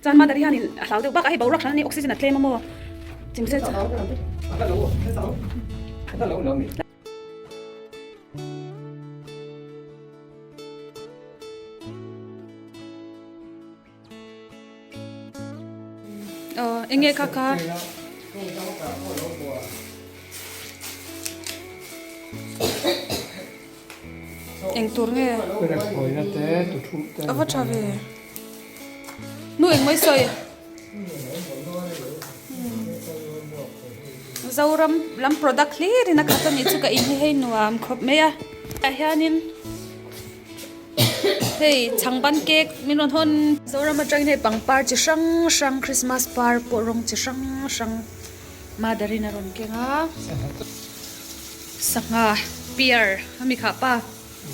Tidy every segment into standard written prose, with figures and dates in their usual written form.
Chuan mother hianin a hlau deuh bakah hei boruak hran a ni oxygen a tlem a maw chimse chu. Aw enge kha kha. Eng tur nge? A va tha ve. Nu eng mai sawi. Zoram lam product hlir in a khat a nih chu ka in hi hei nuam khawp mai a. Tah hianin hei chhangban cake min rawn hawn. Zoram atangin hei pangpar chi hrang hrang Christmas par pawh rawng chi hrang hrang mother in a rawn keng a. Sangha piar a mi khah pa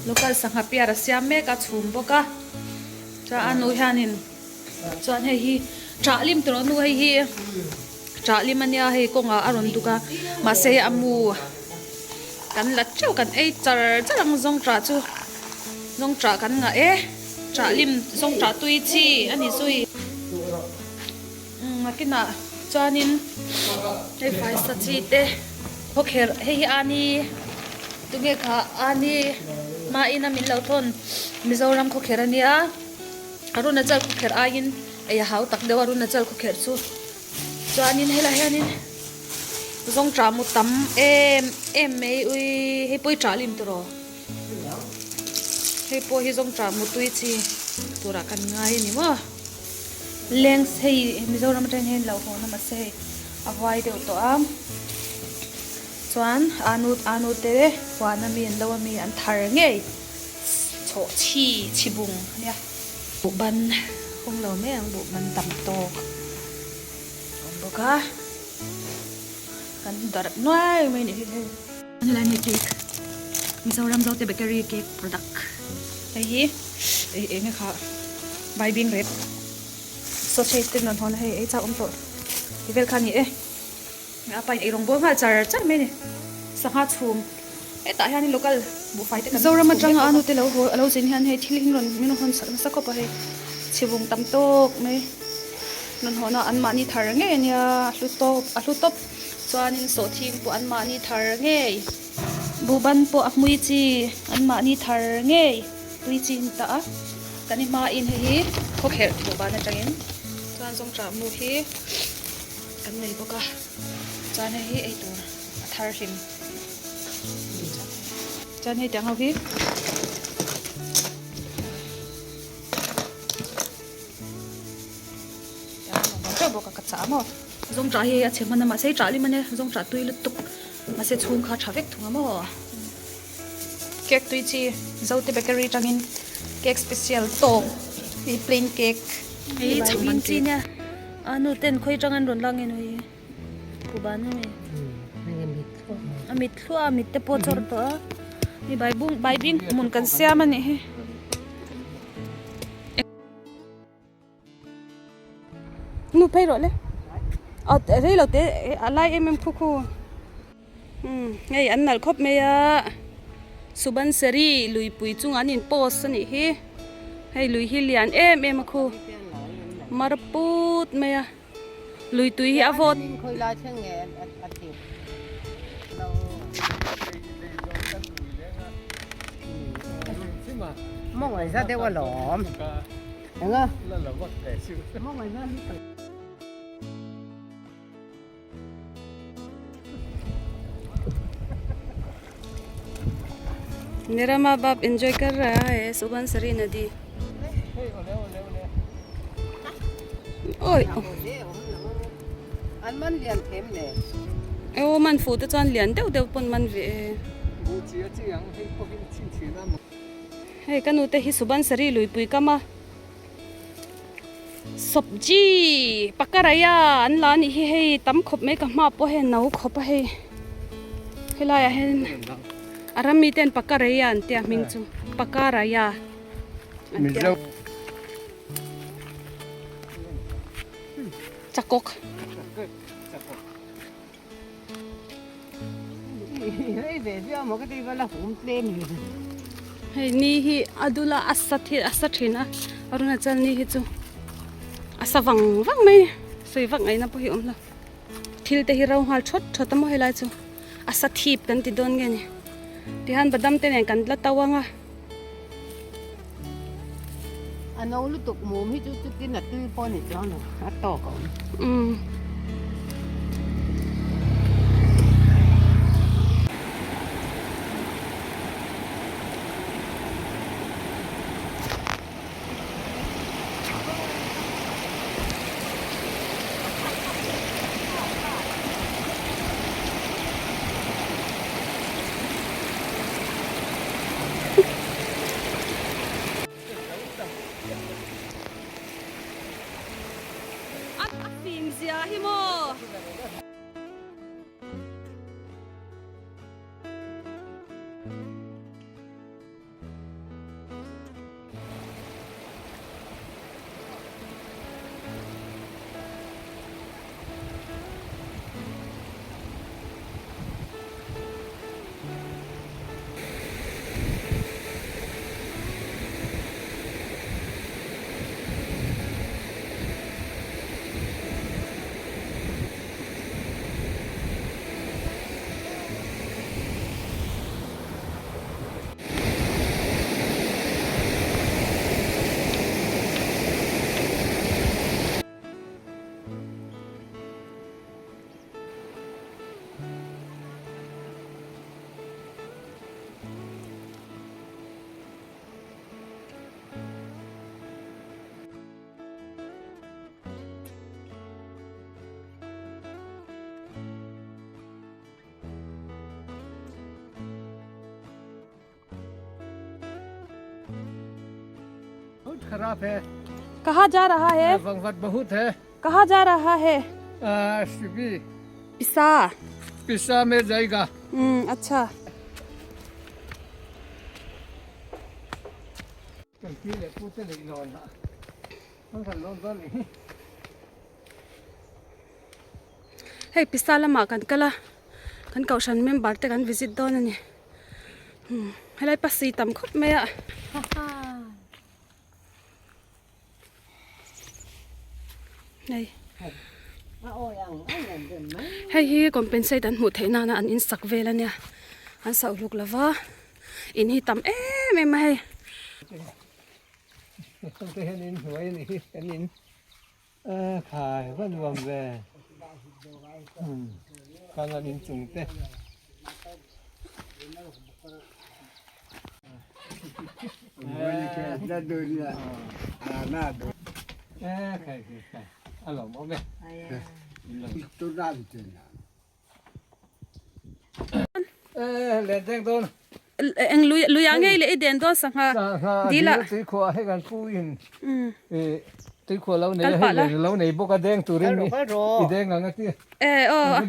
local sangha piar a siam mek a chhum bawk a chuan a nu hianin chuan hei hi ṭah lim tur a nu hei hi ṭah lim ania hei kawngah a rawn duk a mahse a mu kan la teuh kan ei char char ang zawng ṭah chu zawng ṭah kan ngah e ṭah lim zawng ṭah tui chi a ni zui umm a kinah chuanin hei faisa chi te khawkherh hei hi ani tunge kha ani hmain a min lo thawn Mizoram khawkherh ania Arunachal khawkherh aiin ei a hau tak deuh a Arunachal khawkherh chu chuanin helaiah hianin zawngṭah mu tam em em mai ui hei pawh hi ṭah lim tawh hei pawh hi zawngṭah mu tui chi turah kan ngai a ni maw. Lengz hei Mizoram atangin hian lo haw na mahse hei a vuai deuh tawh a chuan anu anu te huan ami an lo ami an thar ngei chhawh chhi chhi bung ania buh ban hawng lo mai ang buh ban tam tawk a awm bawk a kan darh nuai mai a nih hi hei helai ni cake Mizoram Zote bakery cake product hei hi eng enge kha baibing rep sausage te rawn hawn a hei ei chak awm tawh ti vel kha a ni e a pa in eirawng bawl nghal char char mai a ni sangha chhum hetah hianin local buhfai te kan Zoram atanga a nute lo haw a lo zin hian hei thil hi rawn min rawn hawn sak nasa khawp a hei chhivung tam tawk mai rawn hawn a anmahni thar ngei ania a hlu tawp a hlu tawp chuanin sawhthing pawh anmahni thar ngei. Buhban pawh a hmui chi anmahni thar ngei tui chi ni ta a, kan i hmain hei hi khawkherh buhban atangin chuan zawngṭah mu hi kan nei bawk a, chuan hei hi ei tur a thar hlim chuan hei tiang ho hi. Teuh bawk a ka chah maw. Zawngṭah hi a chhe hman a mahse hei ṭah lim a nia zawngṭah tui lutuk mahse chhung kha a ṭha vek thung a maw. Cake tui chi Zote bakery tangin cake special tawp hei plain cake hei chhang chi nia a nu ten khawi tang an rawn lak nge hei puban a ni a mit thluah a mit te pawh a chawr tawh a hei baibung baibing hmun kan siam a nih hi. Nu phei rawh le aw rei lo te a lai em em khu khu umm hei an nalh khawp mai a Subansiri luipui chungah an in post a nih hi hei lui hi lian em em a khu mar put mai a lui tui hi a vawt. मेरा माँ बाप enjoy कर रहा है सुबनसिरी नदी oi aw man fu te chuan lian deuh deuh pawn man ve e Hei ka nute hi Subansari luipui kam a sabji pakaraya an la anih hi hei tam khawp mai ka hma pawh hei no khawp a hei helaiah hian a ram mi ten pakaraya an tia hming chu pakaraya an tia chakawk. Hei ni hi a dula a sa thil a sa thin a Arunachal ni hi chu A sa vang vang mai sawi vak ngaihna pawh hi a awm lo. Thil te hi ro nghal thawt thawt a maw helai chu a sa thip kan ti dawn nge ni. Tihian badam te nen kan la to ang a. A no lutuk mum hi chu chutin a tui pawh a ni chuang lo a tawk a awm. Umm. A fim zia hi maw? बहुत खराब है कहाँ जा रहा है वंगवत बहुत है कहाँ जा रहा है सिपी पिसा पिसा में जाएगा अच्छा Hei pisa lamah kan kal a, kan kohhran member te kan visit dawn a ni. Helai pasi tam khawp mai a. Hei hei hi compensate an hmuh theih nana an insak vel a nia an sauh hluk lova in hi tam em em a hei. Khai va nuam ve khang an inchung te. A lawm awm e. Len deng dawn. Eng lui lui ah ngei leh i den dawn sangha dil ah. Tui khuah hei kan pu in tui khuah lo nei a hei len lo nei bawk a deng turin i deng ang a ti. E aw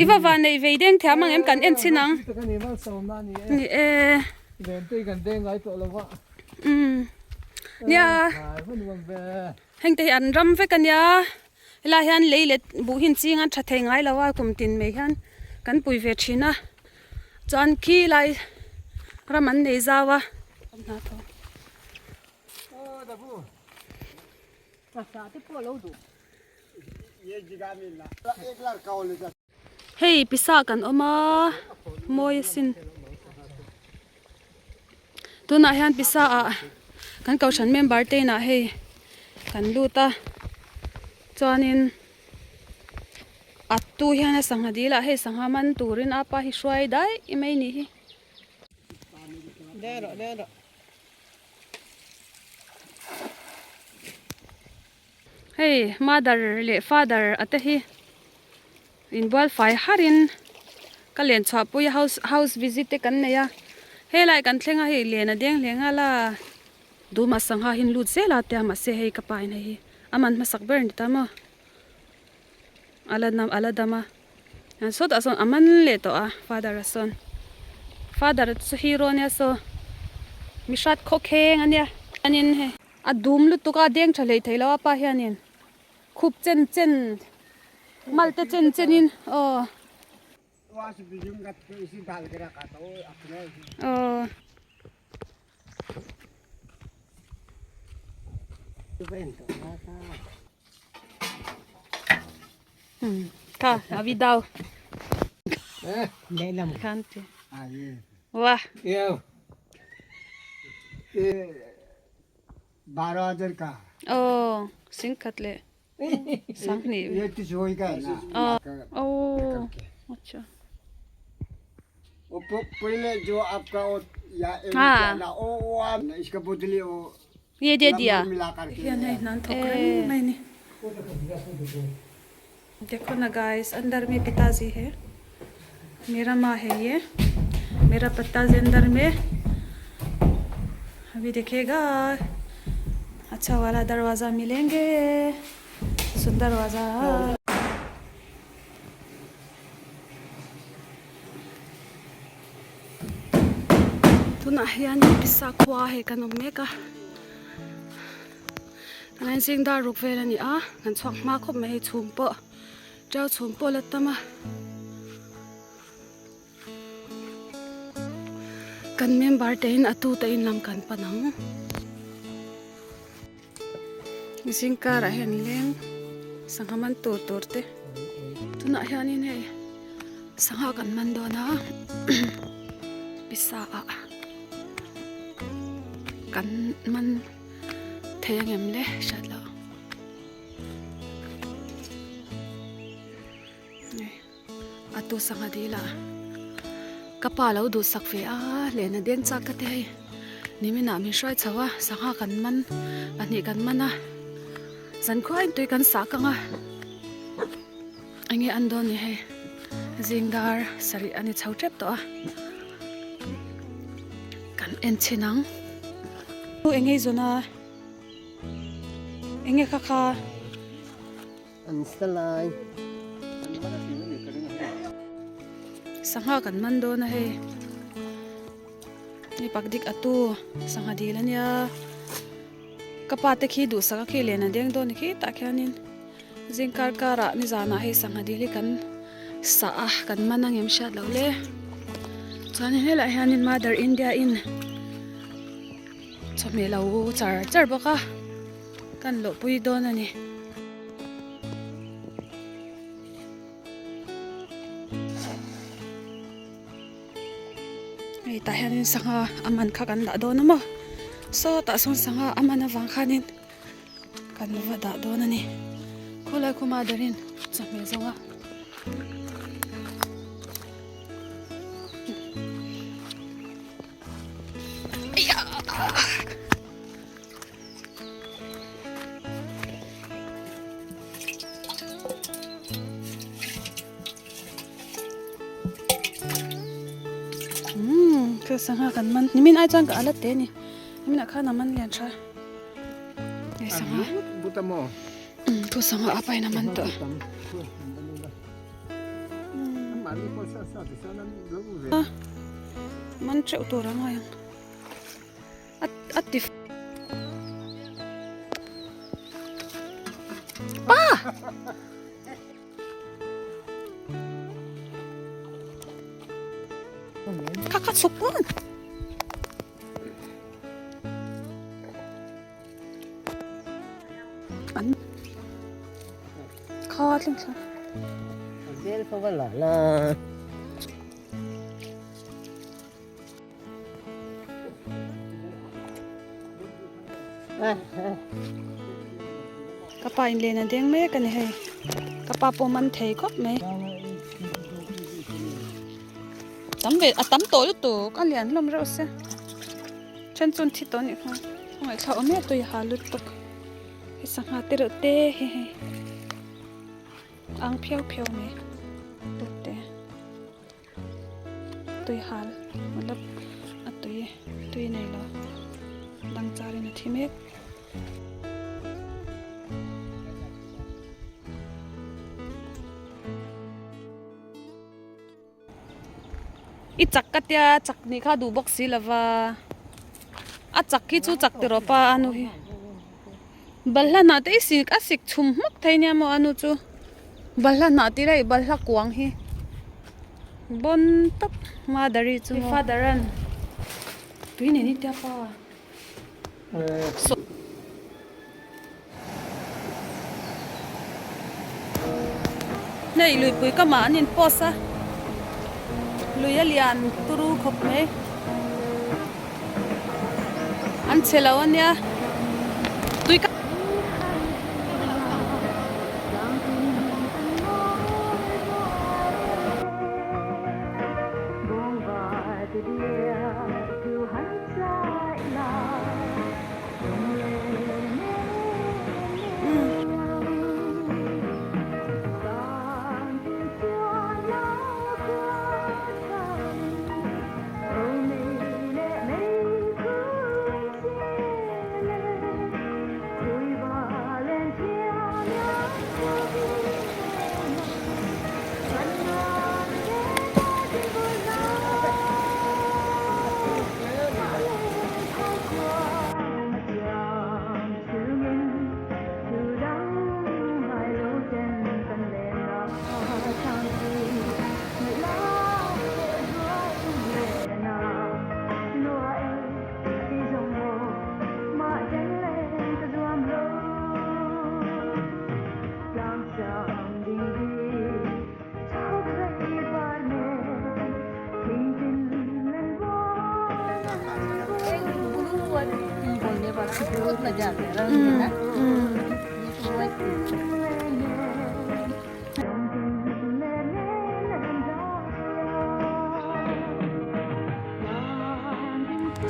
i va van nei vei deng thiam ang em kan en chin ang. Ni e. Len tui kan deng ngai tawh lo va. Nia. Heng te hi an ram vek a nia. Helai hian lei leh buh hi an ching a tha thei ngai lo a kum tin mai hian kan pui ve thin a chuan khi lai ram an nei zau a. Hei pisa kan awm a mawi asin tunah hian pisa ah kan kohhran member te inah hei kan lut a chuanin a tu hian a sangha dil ah hei sangha man turin apa hi hruai daih mai a nih hi. Hei mother leh father a te hi inbual fai harin ka len chhuah pui a house house visit te kan nei a helai kan thleng a hei len a deng hle nghal a duma sangha hi an lut zel a tia mahse hei ka pa in hei hi a man hmasak ber a ni ta maw a la nam a la dam a sawtah sawn a man leh tawh a father a sawn father chu hero ania saw mi hrat khawkheng ania chuanin hei. A dum lutuk a, deng tha hlei thei lo a pa hianin khup chen chen mal te chen chenin aw. Aw. Kha avi dau. Lehlam. Khan ti. Wah. 12,000 का Oh, singkhat le sanghnih. ये तिसोई का है ना Oh, अच्छा. वो पहले जो आपका वो या एक हाँ। ना वो वो आप इसका बदले वो ये दे दिया. नंबर मिला करके Hian hei hnan thawk reng mai ni. देखो ना गाइस अंदर में पिताजी है मेरा माँ है ये मेरा पिताजी अंदर में अभी देखेगा अच्छा वाला दरवाज़ा मिलेंगे सुंदर दरवाज़ा tunah hianin pisa khua hei kan awm mek a tunah hian zing dar ruk vel a ni a kan chhuak hma khawp mai hei chhum pawh tiau chhum pawh la tam a kan member te in a tu te in lam kan pan ang zing karah hian leng sangha man tur tur te tunah hianin hei sangha kan man dawn a pisa ah kan man thei angem le hriat loh a tu sangha dil ah ka pa lo duhsak ve a lehna deng chak ka ti hei nimin ah min hruai chho a sangha kan man pahnih kan man a zankhua in tui kan sah kang a enge an dawn ni hei zing dar sarih a ni chho tep tawh a kan en chhin ang. Enge i zawn a enge kha kha. An sa lai. Sangha kan man dawn a hei. Hei pak dik a tu sangha dil a nia. Ka pa te khi duhsak a khi len a deng dawn ni khi tah khianin zing kar karah nizanah hei sangha dil hi kan sah a kan man ang em hriat loh le. Chuanin helaiah hianin Mother India in chawhmeh lo char char bawk a kan lawhpui dawn a ni. Hei tah hianin sangha a man kha kan dah dawn a maw saw tah sawn sangha a man avang khanin kan va dah dawn a ni khawlai khuma darin chawhmeh zawng a. Umm thil sangha kan man nimin ai chuan ka ala te ani nimin ah khan a man lian tha hei sangha thu sangha a pain a man tawh man teuh tur a ngai ang. A ti pa kha kha chhuk pawn an kha thleng thla vel kha va la la. Ka pa in len a deng mek a ni hei ka pa pawh man thei khawp mai tam ve a tam tawh lutuk a lian hlawm reuh se then chuan thi tawh a nih kha ngaihthla awm em tui ha lutuk hei sangha te reuh te hi hei ang phiau phiau mai te. Tui hal matlab a tui tui nei lo dang char in a thi mek. I chak ka tia chak nih kha duh bawk si lova a chak hi chu chak tiraw pa a nu hi balhla hnah te i sik a sik chhum hmawk thei nia maw a nu chu. Balhla hnah tih daih balhla kuang hi bawn tawp mother i chu father an tui nen i tia pa Hei luipui kamah an in post a, lui a lian turu khawp mai. An chhe lo a nia. Tui ka.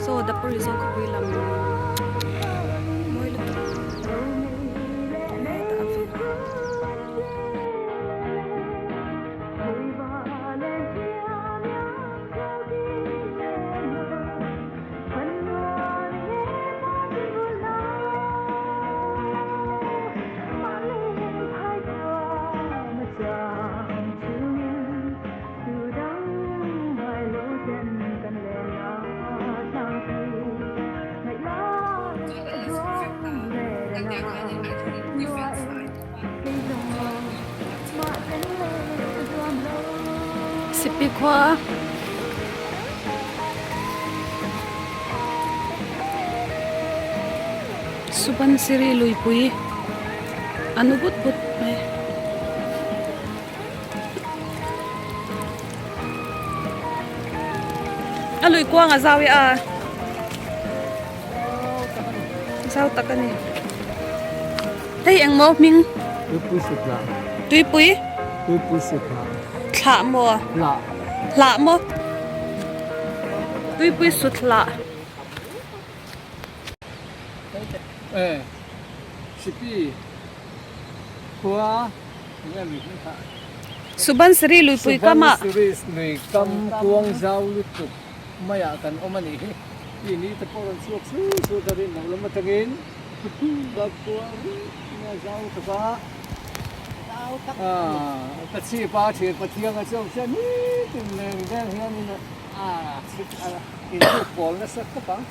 Saw Dapur Resort khawpui lam mawi lutuk hetah a vel. Sipi khua Subansiri luipui a nu but but mai. A lui kuang a zau i a zau tak a ni. Hei eng maw hming? Tuipui sut lah. Tuipui? Tuipui sut lah. Thlah maw? Hlah. Hlah maw? Tuipui sut hlah. Eh, Sipi khua Subansiri luipui kam ah. Subansiri lui kam kuang zau lutuk maiah kan awm a nih hi. Tih ni te pawh rawn chhuak su su ta rin lo lam atangin ka kuang a zau tak a. Ka chhip a thir pathiang a chauh chiah nitin leng veng hianin a chhip a inhuk pawl nasa khawp ang.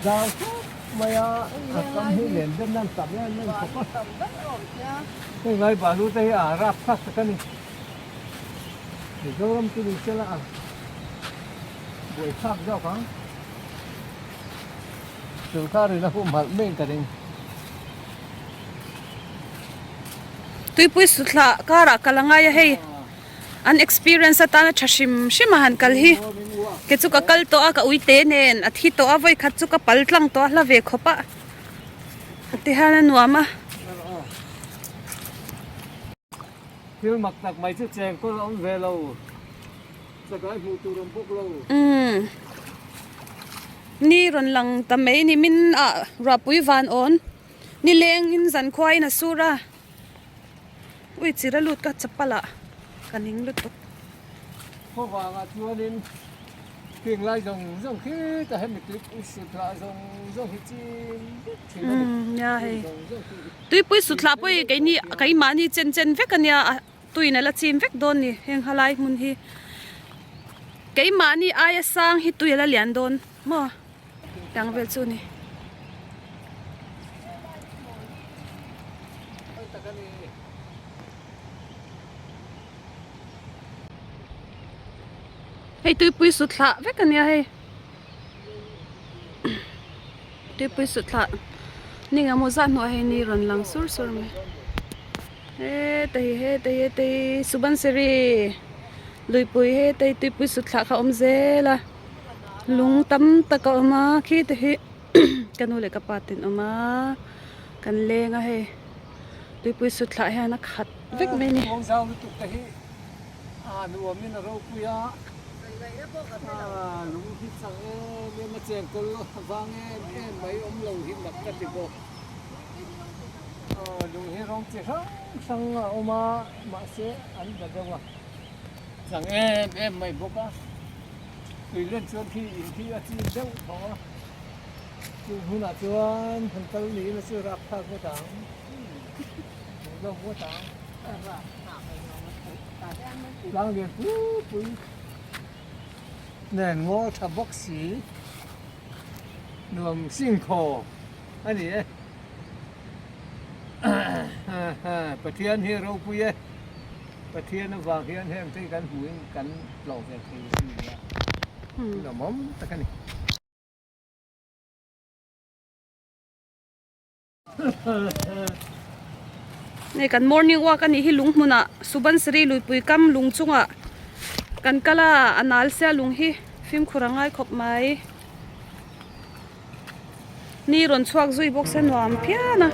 Zau khawp mai a, a kam hi len ber nan tam em em khawp a. Heng lai balu te hi a rap thlak tak a ni. Mizoram chu ni sela a buai thlak zawk ang. Sorkarin a humhalh mai ka ring. Tuipui suthla karah kal a ngai a hei. An experience atana tha hrim hrim a han kal hi ke chu ka kal tawh a ka ui te nen a thi tawh a vawi khat chu ka pal tlang tawh a hla ve khawp a ti hian a nuam a. Thil mak tak mai chu cheng kawl a awm ve lo, chakai hmuh tur awm bawk lo. Umm ni rawn lang ta mai ni min ah ruahpui van awn ni leng in zankhua in a sur a. Ui chira lut ka chapal ah ka ning lutuk. Khaw vangah chuanin heng lai zawng zawng khi ta hemi tui suthlah zawng zawng hi chim vek thin a ni. Nia hei tuipui suthlah pawh hi keini keimahni chen chen vek ania a tuiin a la chim vek dawn ni heng halai hmun hi keimahni aia sang hi tui a la lian dawn maw. Tang vel chu ni. Hei tuipui su thlah vek a nia hei. Tuipui su thlah ni engemaw zat hnuah hei ni rawn lang sur sur mai. Heta hi heta hi heta hi Subansiri luipui heta hi tuipui sut thlah kha a awm zel a lung tam tak a awm a khite hi ka nu leh ka pa te an awm a kan leng a hei tuipui sut thlah hian a khat vek mai a ni. A nuamin a ropui a, lung hi chang em em a chenkawl vang em em mai awm lo hi mak ka ti bawk. Lung hi rawng chi hrang hrang a awm a, mahse an la deuh a, chang em em mai bawk a, tui len chuan khi in khi a chin deuh tawh a, chung hunah chuan han kal niin a chu rapthlak ngawt ang, hmuhnawm ngawt ang. Tlang lian pui pui nen ngaw tha bawk si nuam singkhaw a ni e Pathian hi ropui e Pathian avang hian heng te hi kan hmuhin kan tlawh ve thei a ni a lawmawm tak a ni. Hei kan morning walk a nih hi lung hmunah Subansiri luipui kam lung chungah kan kal a a nal sia lung hi fimkhur a ngai khawp mai ni rawn chhuak zui bawk se nuam phian a.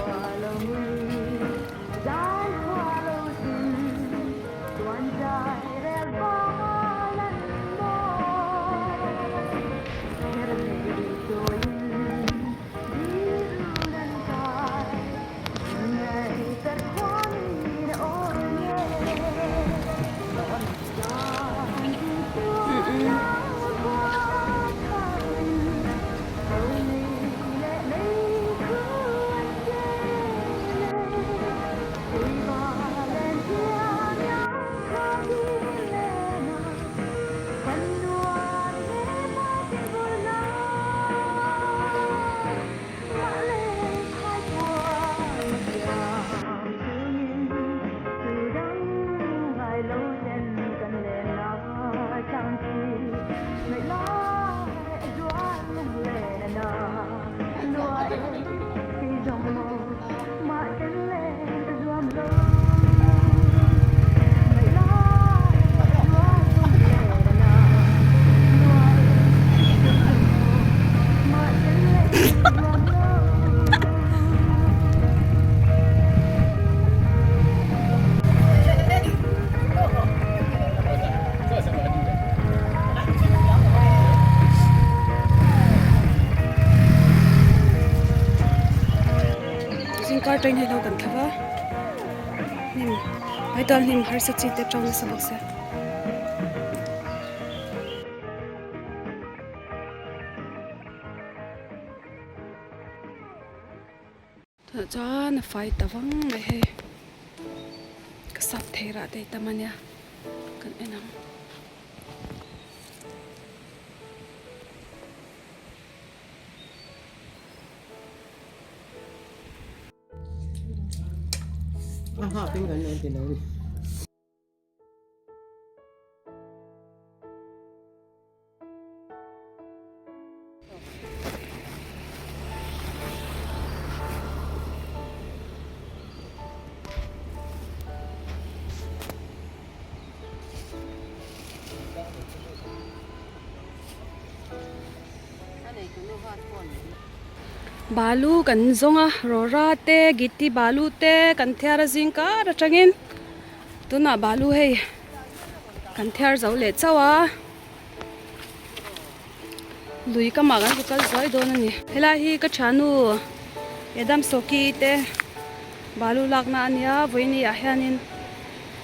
Zingkar train hi lo kan thlap a hnim hmaitual hnim harsa chi te tawng nasa bawk sia. Tunah chuan a fai ta vang mai hei ka sap thei rah te hi tam ania kan en ang. Balu kan zawng a rawra te giti balu te kan thiar a zing kar atangin tunah balu hei kan thiar zo leh chauh a. Lui ka mah kan zu kal zuai dawn a ni. Helai hi ka thianu Adam Sawki te balu lakna a nia vawiini ah hianin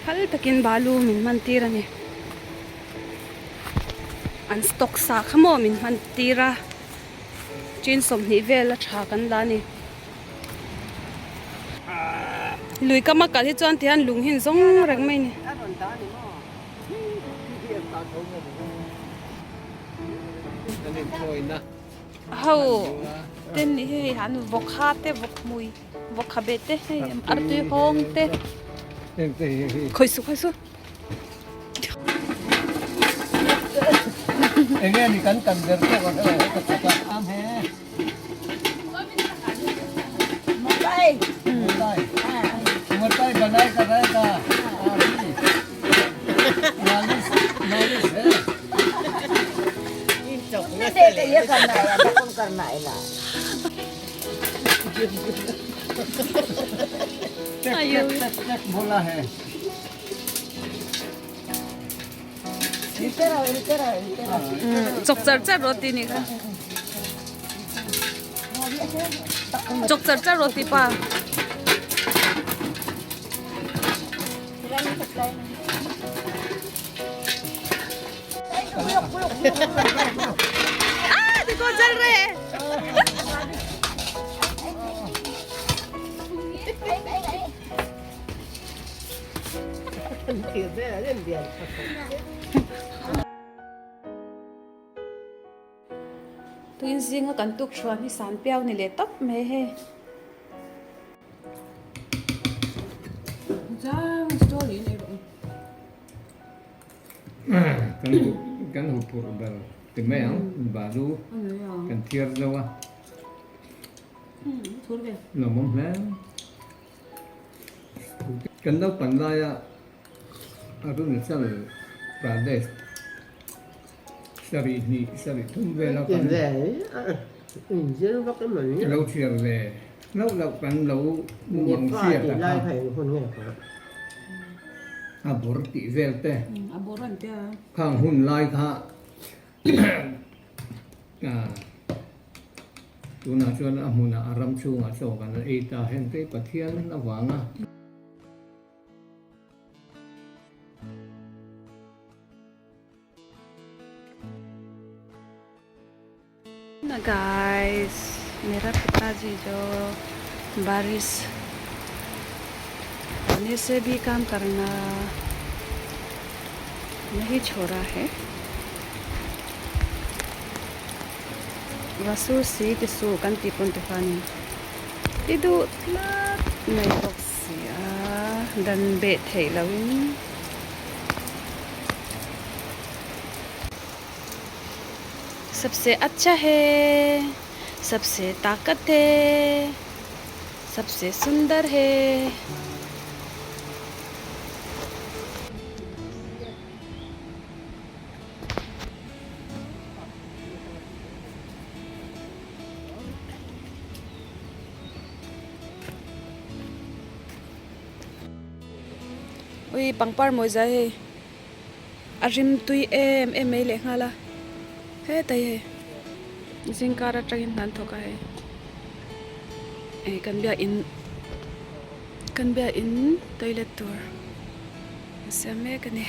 phal takin balu min hman tir a ni. An stock sa kha maw min hman tir a chin 20 vel a tha kan la a ni. Lui ka mah kal hi chuan tihian lung hi an zawng reng mai a ni. Ho ten nih hi han vawk ha te vawk hmui vawk ha be te hei artui hawng te khawi su khawi su. Enge ni kan kan ber pawh kan hre ka chak a am he. Motai. Motai. Motai banai ka. Chok char char roti nih kha. Chok char char roti pa. Ah, देखो जल रहे हैं। Tuin zinga kan tuk thuan hi san piau ni leh tawp mai hei. Kan hu phurh ber ti mai ang balu kan thiar zo a lawmawm hle. Kan naupan laia Arunachal Pradesh sarih hnih sarih thum vela kan lo chhiar ve hlauh hlauh kan lo mumang chhiat a kha a bawr tih vel te khang hun lai kha tunah chuan a hmunah a ram chhungah chaw kan la ei ta heng te Pathian avanga. Guys मेरा पिताजी जो बारिश होने से भी काम करना नहीं छोड़ा है Rasur si ti su kan tih pawn tikhanin i duh tlat mai bawk si a dan beh theih lohin. Sabse acha hai sabse taqat hai sabse sundar hai. Ui pangpar mawi zai hei a rim tui em em mai leh nghal a hetai hei zingkar atangin hna an thawk a hei eh kan biakin kan biakin toilet tur a siam mek a ni.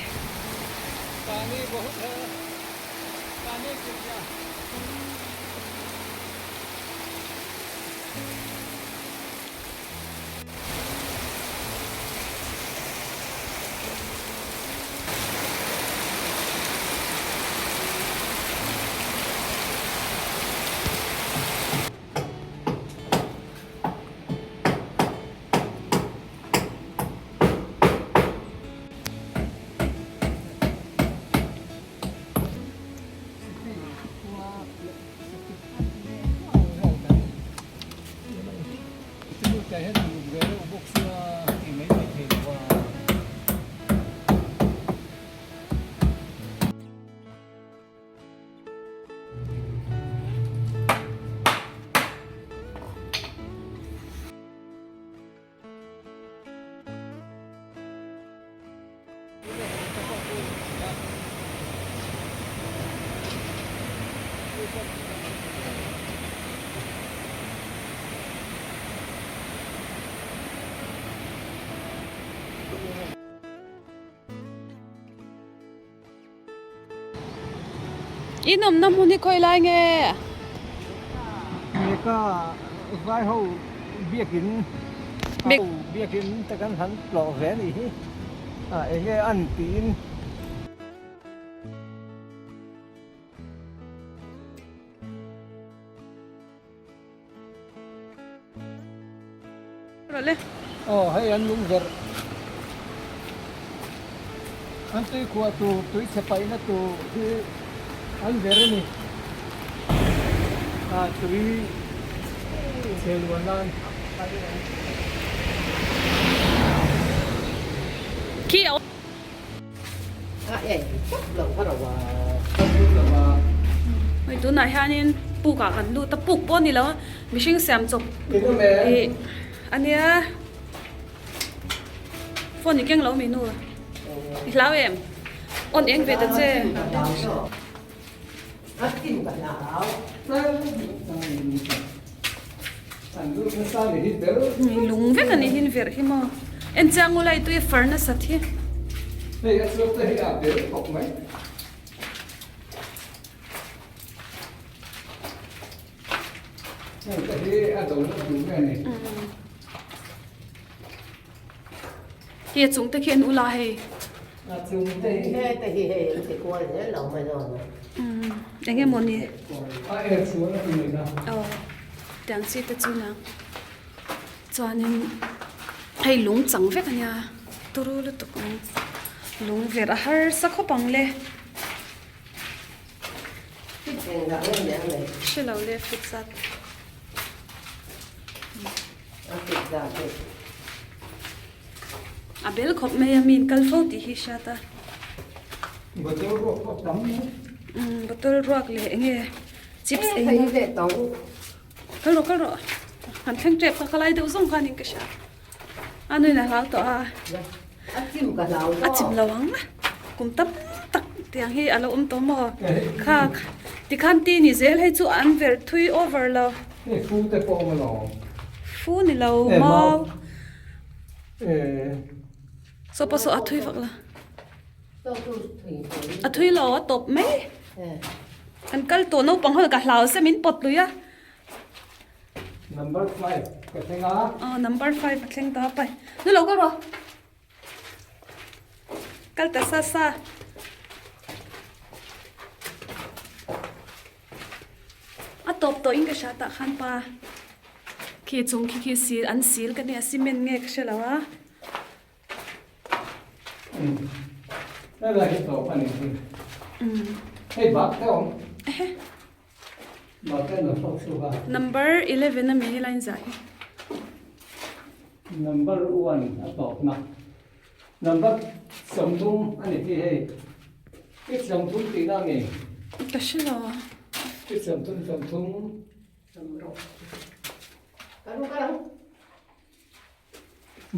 In awmna hmun hi khawi lai nge? Meka vai ho biakin ho biakin te kan han tlawh ve a nih hi a enge an tiin. Aw hei an lung verh an tui khuah tur tui chhe paihna tur hi an ver a ni a tui chhe luan nan. Tunah hianin puk ah kan lut a, puk pawh a ni lo a, mihring siam chawp ih a nia. Phone i keng lo mi nu, i hlau em? On eng ve ta che. Lung vek a nih hi verh hi maw? En chiang ula i tui a far nasat hi. Khi a chung te khi an ula hei. Eng emaw ni. Aw tiang chi te chu niang. Chuanin hei lung chang vek ania turu lutuk ang lung verh a harsa khawp ang le. Hre lo le fit zat. A bel khawp mai a mi in kal fo tih hi hriat a. Bottle ruak pawh tam mai. Umm bottle ruak leh eng nge chips ei na. Kal rawh kal rawh han thleng tep kha ka lai deuh zawng khan in ka hria. A nuin a hlau tawh a. A chim ka hlau A chim lo ang. Kum tam tak tiang hi a lo awm tawh maw? Kha tikhan ti ni zel hei chu an ver thui over lo. Hei fu te pawh awm alawm. Fu ni lo mau. Saw pawh saw a thui vak lo. A thui lo a tawp mai. Kan kal tawh naupang ho ka hlau se min pawt lui a. Number 5 ka thleng a. Aw number 5 a thleng ta pai. Nu lo kal rawh. Kal ta sa sa. A tawp tawh in ka hria tah khan pa. Khi chung khi khi sil an sil ka nia cement nge ka hre lo a. Helai hi tawp a ni hi. Hei bak te awm. Ehe. Number 11 a mi hi line zah hi. Number 1 a tawpna. Number 30 a ni hi hei. I 30 tihna a mi? Ka hre lo. I 30 30.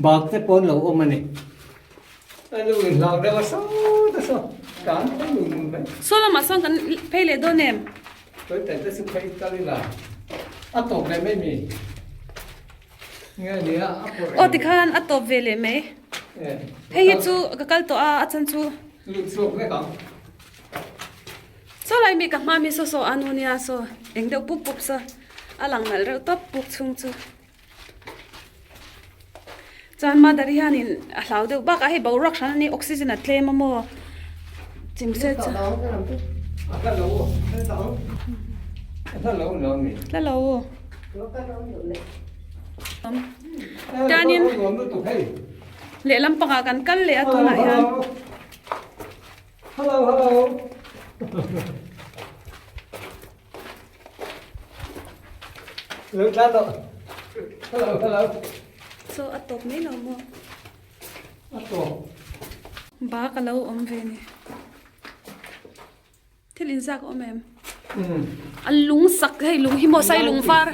Bak te pawh an lo awm a ni. A nu in hlau deuh a saw ta saw tan phei nung nung mai. Saw lamah sawn kan phei leh dawn em? Tawi tawi te chu phei tal ila a tawp leh mai mi? Nge nia a pawh Aw tikhan a tawp ve leh mai. Hei hi chu ka kal tawh a a chan chu. Lut chhuak vek ang. Saw lai mi ka hma mi saw saw a nu nia saw eng deuh pup pup saw a lang nalh reuh tawp puk chhung chu. Chuan mother hianin a hlau deuh bakah hei boruak hran a ni oxygen a tlem a maw chim se chu tla lo chuanin lehlam pangah kan kal leh a tunah hian. Hello hello. Lo tlan lo. Hello hello. So a tawp mai lo maw? A tawp. Ba ka lo awm ve ni. Thil in zak awm em? A lung sak hei lung hi maw sai lung var.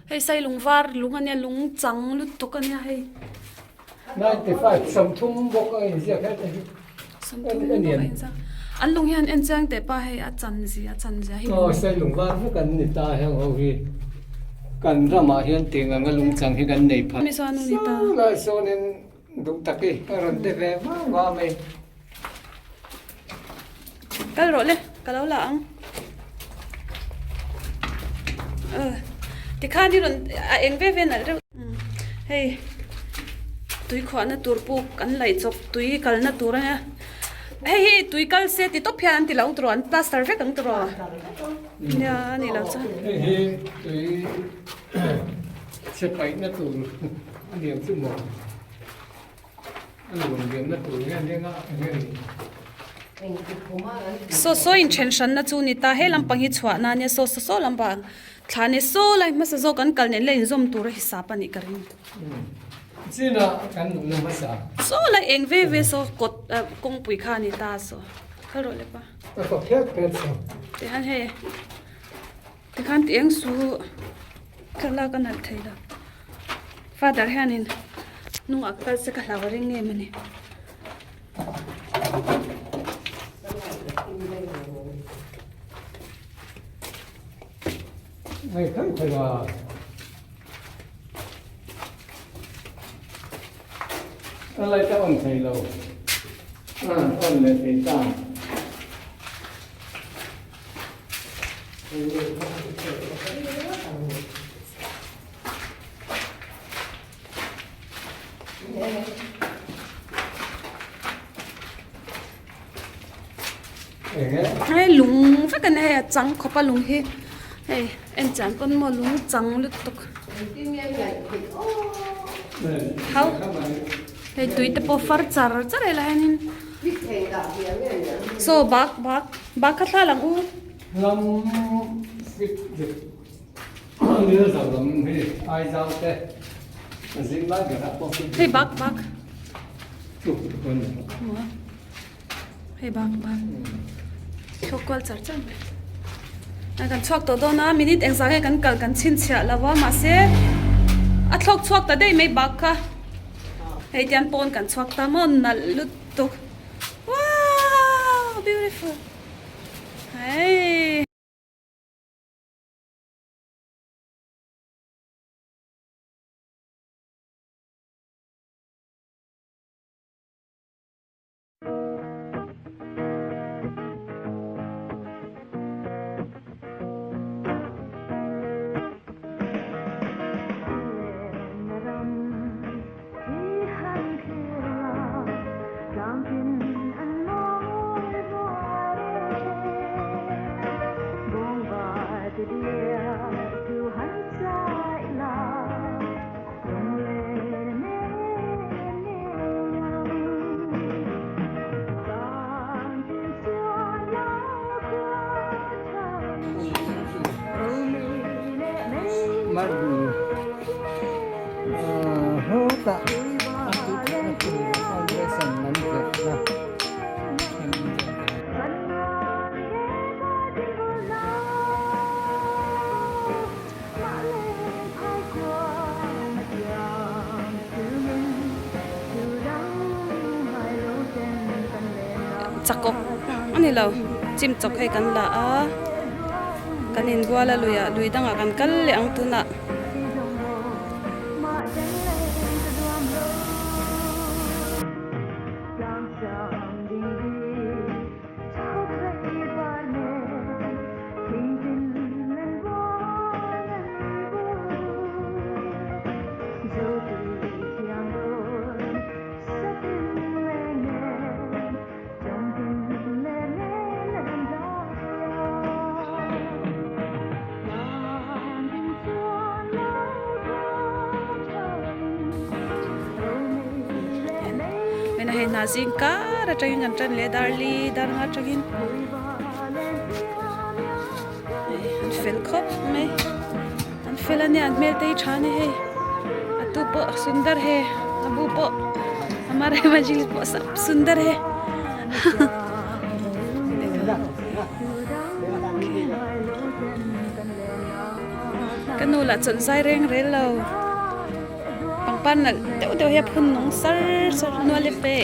Hei sai lung var lung ania lung chang lutuk ania hei. 95 sawmthum bawk a inziak heta hi. Sawmthum bawk a inziak. An lung hian en chiang teh pa hei a chan zia a chan zia hi. Aw sei lung var vek an ni ta heng ho hi. Kan ramah hian tiang anga lung chang hi kan nei phat. Mi sawn a ni ta. Lai sawnin duh tak i a rawn de ve va va mai. Kal rawh le ka lo la ang. Tikhan hi rawn a eng ve ve nalh reuh. Hei tui khuahna tur puk an laih chawp tui kalna tur ania. Hei hi tui kal se ti tawp hian an ti lo ang tawh an plaster vek ang tawh. Nia a nih loh chuan. Hei hi tui chhe paihna tur a ni ang chu maw. Saw saw in then hranna chu ni ta he lampang hi chhuah na ania saw saw saw lampang thla ni saw lai hmasa zawk an kal nen la inzawm tur a hisap a nih ka ring saw lai eng ve ve saw kawt kawngpui kha a ni ta saw kal rawh le pa tihian hei. Tikhan ti eng su thlalak a nalh thei lo. Father hianin hnungah kal se ka hlau a ring em a ni. A light a on thei lo a on leh thei ta. Hei lung vek a ni hei a chang khawp a lung hi hei en chian pawn maw lung chang lutuk hau hei tui te pawh far char char e la hianin saw bak bak bak kha thla lang u. Hei bak bak hei bak bak thlawk kual char char mai a kan chhuak tawh dawn a minute engzah nge kan kal kan chhinchhiah lo a mahse a thlawk chhuak ta daih mai bak kha hei tian pawn kan chhuak ta maw nalh lutuk wow beautiful hei. Chakawk a ni lo chim chawk hei kan la a kan inbual a luiah lui dangah kan kal leh ang tunah. Hei hna zing kar atangin kan tan leh dar li dar nga atangin an fel khawp mai an fel ania an hmel te hi tha a ni hei a tu pawh sundar he a bu pawh amar he majil pawh sap sundar he. Ka nu lah chawlh zai reng rel lo pangpar nalh deuh deuh hi a phun nung sar sar nual e pe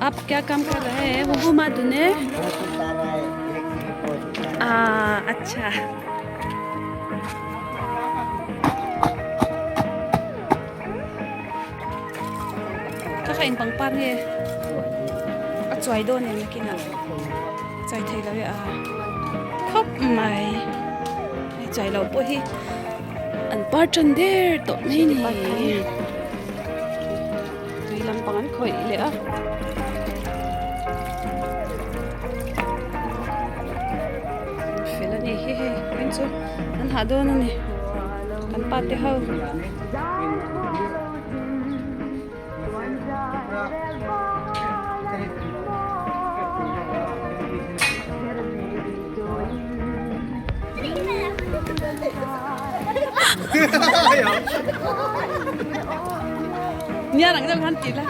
aap kya kam kar rahe hai wo ma dun e ah acha Ka kha in pangpar nge a chuai dawn em nakinah chuai thei lo e a khawp mai hei chuai lo pawh hi an par tan der tawh mai a ni tui lampang an khawih leh a. Fel a ni hi hei vawiin chu an hah dawn a ni kan pa te ho. Nia rang deuh khan ti la.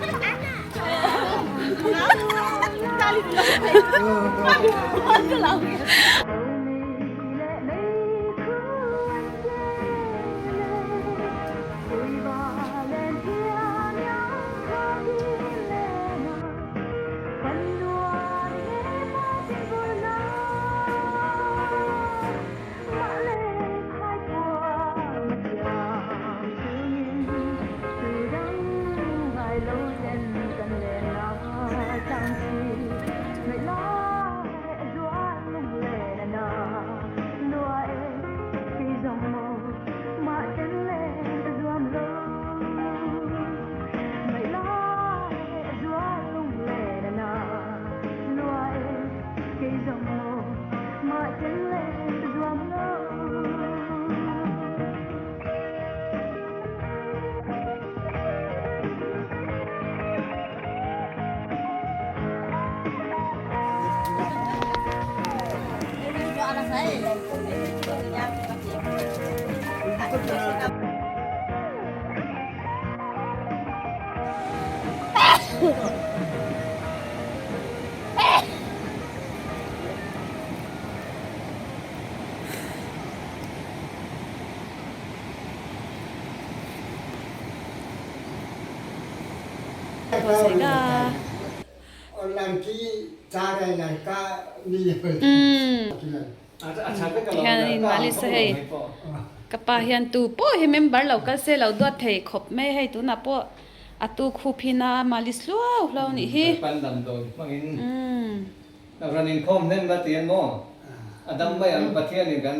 Hian an inmalis a hei ka pa hian tu pawh hi member lo kal se lo duat thei khawp mai hei tunah pawh a tu khup hi na malis hluau hluau a nih hi. Ran inkhawm hnem la ti an maw? A dam mai ang Pathianin kan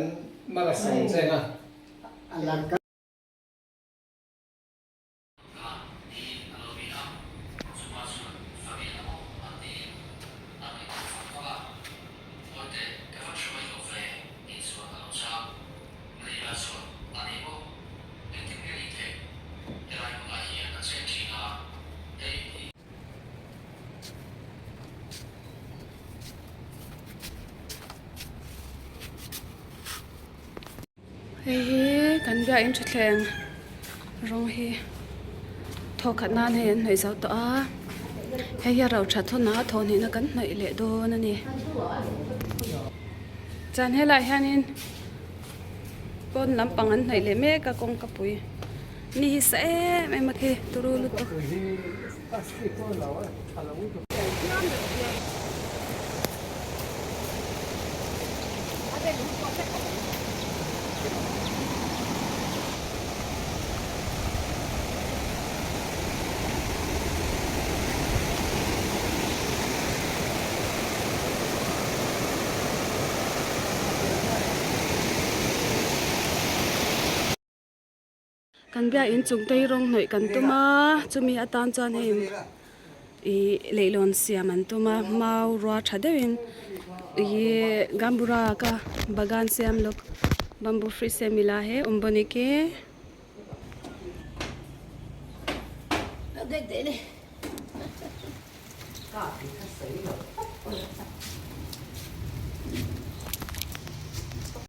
mal a sawm cheng a. Hei hi kan biakin thuthleng rawng hi thawkhat nan hei an hnawih zo tawh a hei hi a ro that hunah thawh hnihna kan hnawih leh dawn a ni chuan helaiah hianin pawn lampang an hnawih leh mek a kawngka pui ni hi sa em em a khi turu lutuk. Kan biakinn chung te hi rawng hnawih kan tum a chumi atan chuan hei ih leihlawn siam an tum a mau rua tha deuhin ih gambura ka bagan siam lawk bamboo free se mila he awm bawk ni.